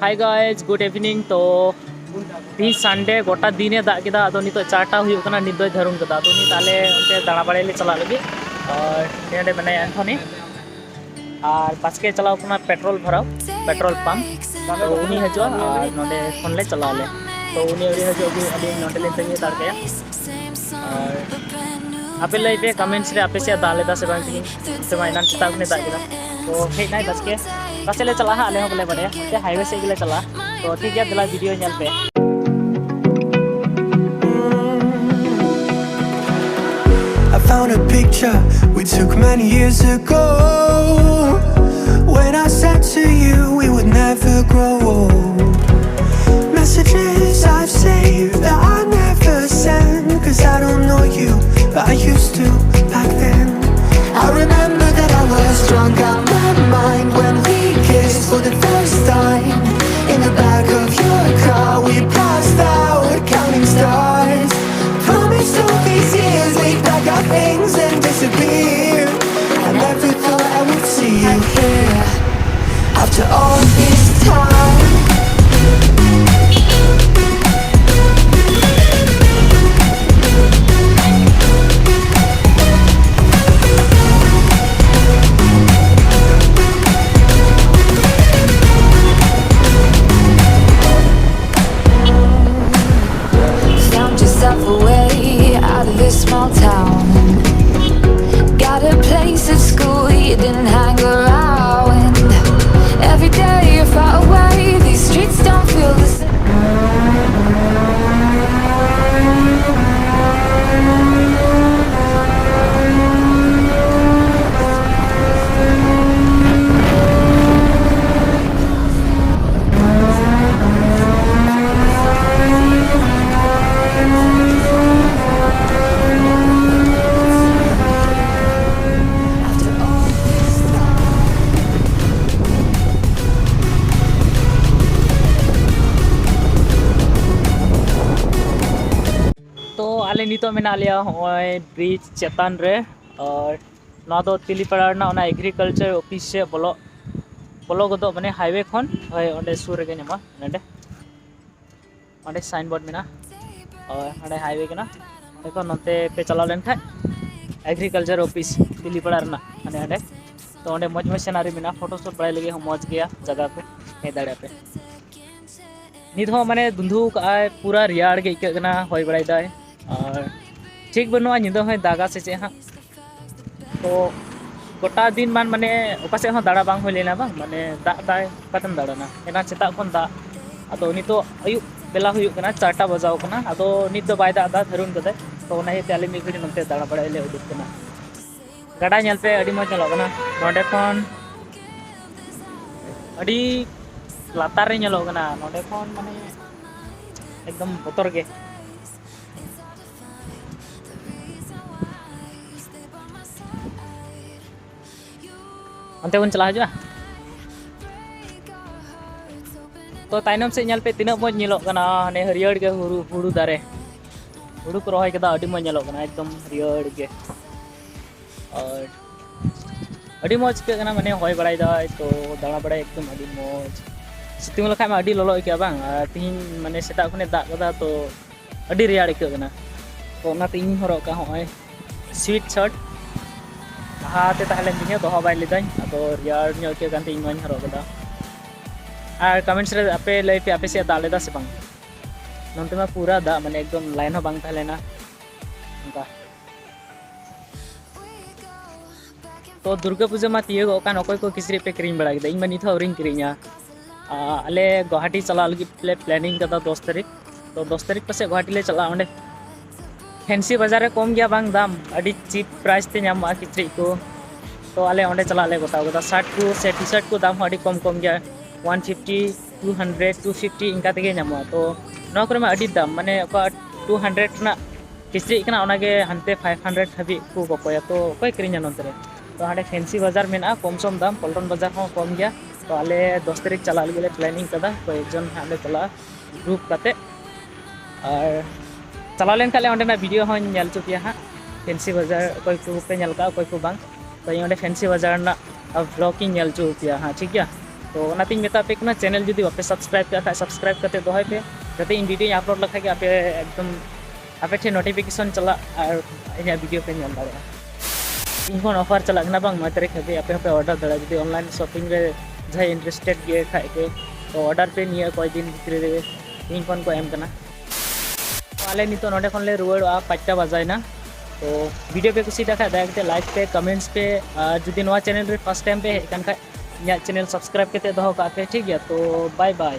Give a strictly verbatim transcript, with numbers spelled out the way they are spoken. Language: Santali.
Hi guys, good evening. ᱛᱚ ᱛᱤᱦᱤᱧ ᱥᱟᱱᱰᱮ, ᱜᱚᱴᱟ ᱫᱤᱱᱮ ᱫᱟᱜ ᱠᱮᱫᱟ᱾ ᱟᱫᱚ ᱱᱤᱛᱚᱜ ᱪᱟᱨᱴᱟ ᱦᱩᱭᱩᱜ ᱠᱟᱱᱟ, ᱱᱤᱛ ᱫᱚᱭ ᱫᱷᱟᱹᱨᱩᱱ ᱠᱟᱫᱟ᱾ ᱟᱫᱚ ᱱᱤᱛ ᱟᱞᱮ ᱚᱱᱛᱮ ᱫᱟᱬᱟ ᱵᱟᱲᱟᱭ ᱞᱮ ᱪᱟᱞᱟᱜ ᱞᱟᱹᱜᱤᱫ᱾ ᱟᱨ ᱱᱚᱸᱰᱮ ᱢᱮᱱᱟᱭᱟ ᱮᱱᱛᱷᱚᱱᱤ, ᱟᱨ ᱵᱟᱥᱠᱮ ᱪᱟᱞᱟᱣ ᱠᱟᱱᱟ ᱯᱮᱴᱨᱳᱞ ᱵᱷᱚᱨᱟᱣ, ᱯᱮᱴᱨᱳᱞ ᱯᱟᱢᱯ᱾ ᱛᱚ ᱩᱱᱤ ᱦᱤᱡᱩᱜᱼᱟ ᱟᱨ ᱱᱚᱸᱰᱮ ᱠᱷᱚᱱ ᱞᱮ ᱪᱟᱞᱟᱜ ᱟᱞᱮ᱾ ᱛᱚ ᱩᱱᱤ ᱟᱹᱣᱨᱤ ᱦᱤᱡᱩᱜ ᱟᱹᱜᱩ, ᱟᱹᱞᱤᱧ ᱱᱚᱸᱰᱮ ᱞᱤᱧ ᱛᱟᱺᱜᱤ ᱦᱟᱛᱟᱲ ᱠᱟᱭᱟ᱾ ᱟᱨ ᱟᱯᱮ ᱞᱟᱹᱭ ᱯᱮ comments ᱨᱮ, ᱟᱯᱮ ᱥᱮᱫ ᱫᱟᱜ ᱞᱮᱫᱟ ᱥᱮ ᱵᱟᱝ ᱛᱮᱦᱮᱧ? ᱱᱚᱛᱮ ᱢᱟ ᱮᱱᱟᱱ ᱥᱮᱛᱟᱜ ᱠᱷᱚᱱᱮ ᱫᱟᱜ ᱠᱮᱫᱟ᱾ ᱛᱚ ᱦᱮᱡ ᱱᱟᱭ ᱵᱟᱥᱠᱮ, ᱚᱠᱟ ᱥᱮᱫ ᱞᱮ ᱪᱟᱞᱟᱜᱼᱟ ᱦᱟᱸᱜ, ᱟᱞᱮ ᱦᱚᱸ ᱵᱟᱞᱮ ᱵᱟᱲᱟᱭᱟ᱾ ᱱᱚᱛᱮ highway ᱥᱮᱫ ᱜᱮᱞᱮ ᱪᱟᱞᱟᱜᱼᱟ᱾ ᱛᱚ ᱴᱷᱤᱠ ᱜᱮᱭᱟ, ᱫᱮᱞᱟ video ᱧᱮᱞ ᱯᱮ᱾ I found a picture we took many years ago. When I said to you we would never grow old. Messages I've saved that I never sent. Cause I don't know you, but I used to back then. I remember that I was drunk out my mind when we kissed for the first time. In the back of your car, we passed out counting stars. Promised all these years we'd pack our things and disappear. I never thought I would see you here after all this time. Found yourself a way out of this small town. Got a place at school you didn't hang around. Every day you're far away, these streets don't feel the same. ᱛᱚ ᱟᱞᱮ ᱱᱤᱛᱚᱜ ᱢᱮᱱᱟᱜ ᱞᱮᱭᱟ ᱦᱚᱸᱜᱼᱚᱭ bridge ᱪᱮᱛᱟᱱ ᱨᱮ, ᱟᱨ ᱱᱚᱣᱟ ᱫᱚ ᱛᱤᱞᱤᱯᱟᱲᱟ ᱨᱮᱱᱟᱜ ᱚᱱᱟ agriculture office ᱥᱮᱫ ᱵᱚᱞᱚᱜ ᱵᱚᱞᱚ ᱜᱚᱫᱚᱜ, ᱢᱟᱱᱮ ᱦᱟᱭᱣᱮ ᱠᱷᱚᱱ, ᱦᱳᱭ, ᱚᱸᱰᱮ ᱥᱩᱨ ᱨᱮᱜᱮ ᱧᱟᱢᱚᱜᱼᱟ᱾ ᱱᱚᱸᱰᱮ, ᱚᱸᱰᱮ ᱥᱟᱭᱤᱱ ᱵᱳᱨᱰ ᱢᱮᱱᱟᱜᱼᱟ᱾ ᱦᱳᱭ, ᱚᱸᱰᱮ ᱦᱟᱭᱣᱮ ᱠᱟᱱᱟ᱾ ᱚᱸᱰᱮ ᱠᱷᱚᱱ ᱱᱚᱛᱮ ᱯᱮ ᱪᱟᱞᱟᱣ ᱞᱮᱱᱠᱷᱟᱡ ᱮᱜᱽᱨᱤᱠᱟᱞᱪᱟᱨ ᱚᱯᱷᱤᱥ ᱵᱤᱞᱤᱯᱟᱲᱟ ᱨᱮᱱᱟᱜ, ᱢᱟᱱᱮ ᱚᱸᱰᱮ᱾ ᱛᱚ ᱚᱸᱰᱮ ᱢᱚᱡᱽ ᱢᱚᱡᱽ ᱥᱤᱱᱟᱨᱤ ᱢᱮᱱᱟᱜᱼᱟ, ᱯᱷᱳᱴᱳ ᱥᱩᱴ ᱵᱟᱲᱟᱭ ᱞᱟᱹᱜᱤᱫ ᱦᱚᱸ ᱢᱚᱡᱽ ᱜᱮᱭᱟ ᱡᱟᱭᱜᱟ ᱠᱚ, ᱦᱮᱡ ᱫᱟᱲᱮᱭᱟᱜᱼᱟ ᱯᱮ᱾ ᱱᱤᱛ ᱦᱚᱸ ᱢᱟᱱᱮ ᱫᱩᱸᱫᱷᱩ ᱠᱟᱜᱼᱟᱭ, ᱯᱩᱨᱟ ᱨᱮᱭᱟᱲ ᱜᱮ ᱟᱹᱭᱠᱟᱹᱜ ᱠᱟᱱᱟ, ᱦᱚᱭ ᱵᱟᱲᱟᱭ ᱫᱟᱭ᱾ ᱟᱨ ᱴᱷᱤᱠ ᱵᱟᱹᱱᱩᱜᱼᱟ, ᱧᱤᱫᱟᱹ ᱦᱚᱸᱭ ᱫᱟᱜᱟ ᱥᱮ ᱪᱮᱫ ᱦᱟᱸᱜ᱾ ᱛᱚ ᱜᱚᱴᱟ ᱫᱤᱱ ᱢᱟᱱ ᱢᱟᱱᱮ ᱚᱠᱟ ᱥᱮᱫ ᱦᱚᱸ ᱫᱟᱬᱟ ᱵᱟᱝ ᱦᱩᱭ ᱞᱮᱱᱟ ᱵᱟᱝ, ᱢᱟᱱᱮ ᱫᱟᱜ ᱫᱟᱭ, ᱚᱠᱟᱛᱮᱢ ᱫᱟᱬᱟᱱᱟ? ᱮᱱᱟᱱ ᱥᱮᱛᱟᱜ ᱠᱷᱚᱱ ᱫᱟᱜ, ᱟᱫᱚ ᱱᱤᱛᱚᱜ ᱟᱹᱭᱩᱵ ᱵᱮᱞᱟ ᱦᱩᱭᱩᱜ ᱠᱟᱱᱟ, ᱪᱟᱨᱴᱟ ᱵᱟᱡᱟᱣ ᱠᱟᱱᱟ, ᱟᱫᱚ ᱱᱤᱛ ᱫᱚ ᱵᱟᱭ ᱫᱟᱜ ᱮᱫᱟ, ᱫᱷᱟᱹᱨᱩᱱ ᱠᱟᱫᱟᱭ᱾ ᱛᱚ ᱚᱱᱟ ᱤᱭᱟᱹᱛᱮ ᱟᱞᱮ ᱢᱤᱫ ᱜᱷᱟᱹᱲᱤ ᱱᱚᱛᱮ ᱫᱟᱬᱟ ᱵᱟᱲᱟᱭ ᱞᱮ ᱩᱰᱩᱠ ᱠᱟᱱᱟ᱾ ᱜᱟᱰᱟ ᱧᱮᱞ ᱯᱮ, ᱟᱹᱰᱤ ᱢᱚᱡᱽ ᱧᱮᱞᱚᱜ ᱠᱟᱱᱟ ᱱᱚᱸᱰᱮ ᱠᱷᱚᱱ, ᱟᱹᱰᱤ ᱞᱟᱛᱟᱨ ᱨᱮ ᱧᱮᱞᱚᱜ ᱠᱟᱱᱟ ᱱᱚᱸᱰᱮ ᱠᱷᱚᱱ, ᱢᱟᱱᱮ ᱮᱠᱫᱚᱢ ᱵᱚᱛᱚᱨ ᱜᱮ᱾ ᱚᱱᱛᱮ ᱵᱚᱱ ᱪᱟᱞᱟᱣ ᱦᱤᱡᱩᱜᱼᱟ᱾ ᱛᱚ ᱛᱟᱭᱱᱚᱢ ᱥᱮᱫ ᱧᱮᱞ ᱯᱮ, ᱛᱤᱱᱟᱹᱜ ᱢᱚᱡᱽ ᱧᱮᱞᱚᱜ ᱠᱟᱱᱟ, ᱦᱟᱱᱮ ᱦᱟᱹᱨᱭᱟᱹᱲ ᱜᱮ ᱦᱩᱲᱩ, ᱦᱩᱲᱩ ᱫᱟᱨᱮ, ᱦᱩᱲᱩ ᱠᱚ ᱨᱚᱦᱚᱭ ᱠᱟᱫᱟ, ᱟᱹᱰᱤ ᱢᱚᱡᱽ ᱧᱮᱞᱚᱜ ᱠᱟᱱᱟ, ᱮᱠᱫᱚᱢ ᱦᱟᱹᱨᱭᱟᱹᱲ ᱜᱮ᱾ ᱟᱨ ᱟᱹᱰᱤ ᱢᱚᱡᱽ ᱟᱹᱭᱠᱟᱹᱜ ᱠᱟᱱᱟ, ᱢᱟᱱᱮ ᱦᱚᱭ ᱵᱟᱲᱟᱭ ᱫᱟᱭ, ᱛᱚ ᱫᱟᱬᱟ ᱵᱟᱲᱟᱭ ᱮᱠᱫᱚᱢ ᱟᱹᱰᱤ ᱢᱚᱡᱽ᱾ ᱥᱤᱛᱩᱝ ᱞᱮᱠᱷᱟᱡ ᱢᱟ ᱟᱹᱰᱤ ᱞᱚᱞᱚ ᱟᱹᱭᱠᱟᱹᱜᱼᱟ ᱵᱟᱝ, ᱟᱨ ᱛᱤᱦᱤᱧ ᱢᱟᱱᱮ ᱥᱮᱛᱟᱜ ᱠᱷᱚᱱᱮ ᱫᱟᱜ ᱠᱟᱫᱟ, ᱛᱚ ᱟᱹᱰᱤ ᱨᱮᱭᱟᱲ ᱟᱹᱭᱠᱟᱹᱜ ᱠᱟᱱᱟ᱾ ᱛᱚ ᱚᱱᱟᱛᱮ ᱤᱧ ᱦᱚᱨᱚᱜ ᱠᱟᱜᱼᱟ ᱦᱚᱸᱜᱼᱚᱭ ᱥᱩᱭᱮᱴ ᱥᱟᱨᱴ᱾ ᱞᱟᱦᱟᱛᱮ ᱛᱟᱦᱮᱸ ᱞᱮᱱ ᱛᱤᱧᱟᱹ, ᱫᱚᱦᱚ ᱵᱟᱭ ᱞᱮᱫᱟᱹᱧ, ᱟᱫᱚ ᱨᱮᱭᱟᱲ ᱧᱚᱜ ᱟᱹᱭᱠᱟᱹᱜ ᱠᱟᱱᱛᱮ ᱤᱧ ᱱᱚᱣᱟᱧ ᱦᱚᱨᱚᱜ ᱠᱟᱫᱟ᱾ ᱟᱨ ᱠᱚᱢᱮᱱᱴᱥ ᱨᱮ ᱟᱯᱮ ᱞᱟᱹᱭ ᱯᱮ, ᱟᱯᱮ ᱥᱮᱫ ᱫᱟᱜ ᱞᱮᱫᱟ ᱥᱮ ᱵᱟᱝ? ᱱᱚᱱᱛᱮ ᱢᱟ ᱯᱩᱨᱟ ᱫᱟᱜ, ᱢᱟᱱᱮ ᱮᱠᱫᱚᱢ ᱞᱟᱭᱤᱱ ᱦᱚᱸ ᱵᱟᱝ ᱛᱟᱦᱮᱸ ᱞᱮᱱᱟ ᱚᱱᱠᱟ᱾ ᱛᱚ ᱫᱩᱨᱜᱟᱹ ᱯᱩᱡᱟᱹ ᱢᱟ ᱛᱤᱭᱳᱜᱚᱜ ᱠᱟᱱ, ᱚᱠᱚᱭ ᱠᱚ ᱠᱤᱪᱨᱤᱡ ᱯᱮ ᱠᱤᱨᱤᱧ ᱵᱟᱲᱟ ᱠᱮᱫᱟ? ᱤᱧ ᱢᱟ ᱱᱤᱛ ᱦᱚᱸ ᱟᱹᱣᱨᱤᱧ ᱠᱤᱨᱤᱧᱟ᱾ ᱟᱨ ᱟᱞᱮ ᱜᱩᱣᱟᱦᱟᱴᱤ ᱪᱟᱞᱟᱜ ᱞᱟᱹᱜᱤᱫ ᱞᱮ ᱯᱞᱮᱱᱤᱝ ᱠᱟᱫᱟ ᱫᱚᱥ ᱛᱟᱹᱨᱤᱠᱷ᱾ ᱛᱚ ᱫᱚᱥ ᱛᱟᱹᱨᱤᱠᱷ ᱯᱟᱥᱮᱡ ᱜᱩᱣᱟᱦᱟᱴᱤ ᱞᱮ ᱪᱟᱞᱟᱜᱼᱟ᱾ ᱚᱸᱰᱮ ᱯᱷᱮᱱᱥᱤ ᱵᱟᱡᱟᱨ ᱨᱮ ᱠᱚᱢ ᱜᱮᱭᱟ ᱵᱟᱝ ᱫᱟᱢ, ᱟᱹᱰᱤ ᱪᱤᱯ ᱯᱨᱟᱭᱤᱥ ᱛᱮ ᱧᱟᱢᱚᱜᱼᱟ ᱠᱤᱪᱨᱤᱡ ᱠᱚ᱾ ᱛᱚ ᱟᱞᱮ ᱚᱸᱰᱮ ᱪᱟᱞᱟᱜ ᱞᱮ ᱜᱚᱴᱟ ᱠᱟᱫᱟ᱾ ᱥᱟᱨᱴ ᱠᱚ ᱥᱮ ᱴᱤ ᱥᱟᱨᱴ ᱠᱚ ᱫᱟᱢ ᱦᱚᱸ ᱟᱹᱰᱤ ᱠᱚᱢ ᱠᱚᱢ ᱜᱮᱭᱟ, one fifty, two hundred, two fifty ᱤᱱᱠᱟ ᱛᱮᱜᱮ ᱧᱟᱢᱚᱜᱼᱟ᱾ ᱛᱚ ᱱᱚᱣᱟ ᱠᱚᱨᱮ ᱢᱟ ᱟᱹᱰᱤ ᱫᱟᱢ, ᱢᱟᱱᱮ ᱚᱠᱟ ᱴᱩ ᱦᱟᱱᱰᱨᱮᱰ ᱨᱮᱱᱟᱜ ᱠᱤᱪᱨᱤᱡ ᱠᱟᱱᱟ, ᱚᱱᱟᱜᱮ ᱦᱟᱱᱛᱮ ᱯᱷᱟᱭᱤᱵᱷ ᱦᱟᱱᱰᱨᱮᱰ ᱦᱟᱹᱵᱤᱡ ᱠᱚ ᱠᱚᱠᱚᱭᱟ᱾ ᱛᱚ ᱚᱠᱚᱭ ᱠᱤᱨᱤᱧᱟ ᱱᱚᱛᱮ ᱨᱮ? ᱛᱚ ᱦᱟᱸᱰᱮ ᱯᱷᱮᱱᱥᱤ ᱵᱟᱡᱟᱨ ᱢᱮᱱᱟᱜᱼᱟ, ᱠᱚᱢ ᱥᱚᱢ ᱫᱟᱢ, ᱯᱚᱞᱴᱚᱱ ᱵᱟᱡᱟᱨ ᱦᱚᱸ ᱠᱚᱢ ᱜᱮᱭᱟ᱾ ᱛᱚ ᱟᱞᱮ ᱫᱚᱥ ᱛᱟᱹᱨᱤᱠᱷ ᱪᱟᱞᱟᱜ ᱞᱟᱹᱜᱤᱫ ᱞᱮ ᱯᱞᱮᱱᱤᱝ ᱠᱟᱫᱟ, ᱠᱚᱭᱮᱠ ᱡᱚᱱ ᱦᱟᱸᱜ ᱞᱮ ᱪᱟᱞᱟᱜᱼᱟ ᱜᱨᱩᱯ ᱠᱟᱛᱮ᱾ ᱟᱨ ᱪᱟᱞᱟᱣ ᱞᱮᱱᱠᱷᱟᱱ ᱞᱮ ᱚᱸᱰᱮᱱᱟᱜ ᱵᱷᱤᱰᱤᱭᱳ ᱦᱚᱸᱧ ᱧᱮᱞ ᱦᱚᱪᱚ ᱯᱮᱭᱟ ᱦᱟᱸᱜ, ᱯᱷᱮᱱᱥᱤ ᱵᱟᱡᱟᱨ ᱚᱠᱚᱭ ᱠᱚᱯᱮ ᱧᱮᱞ ᱠᱟᱜᱼᱟ, ᱚᱠᱚᱭ ᱠᱚ ᱵᱟᱝ᱾ ᱛᱚ ᱤᱧ ᱚᱸᱰᱮ ᱯᱷᱮᱱᱥᱤ ᱵᱟᱡᱟᱨ ᱨᱮᱱᱟᱜ ᱵᱷᱞᱚᱜ ᱤᱧ ᱧᱮᱞ ᱦᱚᱪᱚ ᱯᱮᱭᱟ ᱦᱟᱸᱜ, ᱴᱷᱤᱠ ᱜᱮᱭᱟ? ᱛᱚ ᱚᱱᱟᱛᱤᱧ ᱢᱮᱛᱟ ᱯᱮ ᱠᱟᱱᱟ, ᱪᱮᱱᱮᱞ ᱡᱩᱫᱤ ᱵᱟᱯᱮ ᱥᱟᱵᱥᱠᱨᱟᱭᱤᱵ ᱠᱟᱜ ᱠᱷᱟᱡ ᱥᱟᱵᱥᱠᱨᱟᱭᱤᱵ ᱠᱟᱛᱮ ᱫᱚᱦᱚᱭ ᱯᱮ, ᱡᱟᱛᱮ ᱤᱧ ᱵᱷᱤᱰᱤᱭᱳᱧ ᱟᱯᱞᱳᱰ ᱞᱮᱠᱷᱟᱡ ᱜᱮ ᱟᱯᱮ ᱮᱠᱫᱚᱢ ᱟᱯᱮ ᱴᱷᱮᱱ ᱱᱳᱴᱤᱯᱷᱤᱠᱮᱥᱚᱱ ᱪᱟᱞᱟᱜ ᱟᱨ ᱤᱧᱟᱹᱜ ᱵᱷᱤᱰᱤᱭᱳ ᱯᱮ ᱧᱮᱞ ᱫᱟᱲᱮᱭᱟᱜᱼᱟ᱾ ᱤᱧ ᱠᱷᱚᱱ ᱚᱯᱷᱟᱨ ᱪᱟᱞᱟᱜ ᱠᱟᱱᱟ ᱵᱟᱝ, ᱱᱚᱭ ᱛᱟᱹᱨᱤᱠᱷ ᱦᱟᱹᱵᱤᱡ ᱟᱯᱮ ᱦᱚᱸᱯᱮ ᱚᱰᱟᱨ ᱫᱟᱲᱮᱭᱟᱜᱼᱟ᱾ ᱡᱩᱫᱤ ᱚᱱᱞᱟᱭᱤᱱ ᱥᱚᱯᱤᱝ ᱨᱮ ᱡᱟᱦᱟᱸᱭ ᱤᱱᱴᱟᱨᱮᱥᱴᱮᱰ ᱜᱮ ᱠᱷᱟᱡ ᱯᱮ, ᱛᱚ ᱚᱰᱟᱨ ᱯᱮ ᱱᱤᱭᱟᱹ ᱠᱚᱭᱮᱠ ᱫᱤᱱ ᱵᱷᱤᱛᱨᱤ ᱨᱮᱜᱮ᱾ ᱤᱧ ᱠᱷᱚᱱ ᱠᱚ ᱮᱢ ᱠᱟᱱᱟ᱾ ᱛᱚ ᱟᱞᱮ ᱱᱤᱛᱚᱜ ᱱᱚᱸᱰᱮ ᱠᱷᱚᱱ ᱞᱮ ᱨᱩᱣᱟᱹᱲᱚᱜᱼᱟ, ᱯᱟᱸᱪᱴᱟ ᱵᱟᱡᱟᱭᱮᱱᱟ᱾ ᱛᱚ ᱵᱷᱤᱰᱤᱭᱳ ᱯᱮ ᱠᱩᱥᱤᱭᱟᱜ ᱠᱷᱟᱡ ᱫᱟᱭᱟ ᱠᱟᱛᱮ ᱞᱟᱭᱤᱠ ᱯᱮ, ᱠᱚᱢᱮᱱᱴᱥ ᱯᱮ, ᱟᱨ ᱡᱩᱫᱤ ᱱᱚᱣᱟ ᱪᱮᱱᱮᱞ ᱨᱮ ᱯᱷᱟᱥᱴ ᱴᱟᱭᱤᱢ ᱯᱮ ᱦᱮᱡ ᱟᱠᱟᱱ ᱠᱷᱟᱡ ᱤᱧᱟᱹᱜ ᱪᱮᱱᱮᱞ ᱥᱟᱵᱥᱠᱨᱟᱭᱤᱵ ᱠᱟᱛᱮ ᱫᱚᱦᱚ ᱠᱟᱜ ᱯᱮ, ᱴᱷᱤᱠ ᱜᱮᱭᱟ? ᱛᱚ ᱵᱟᱭ ᱵᱟᱭ᱾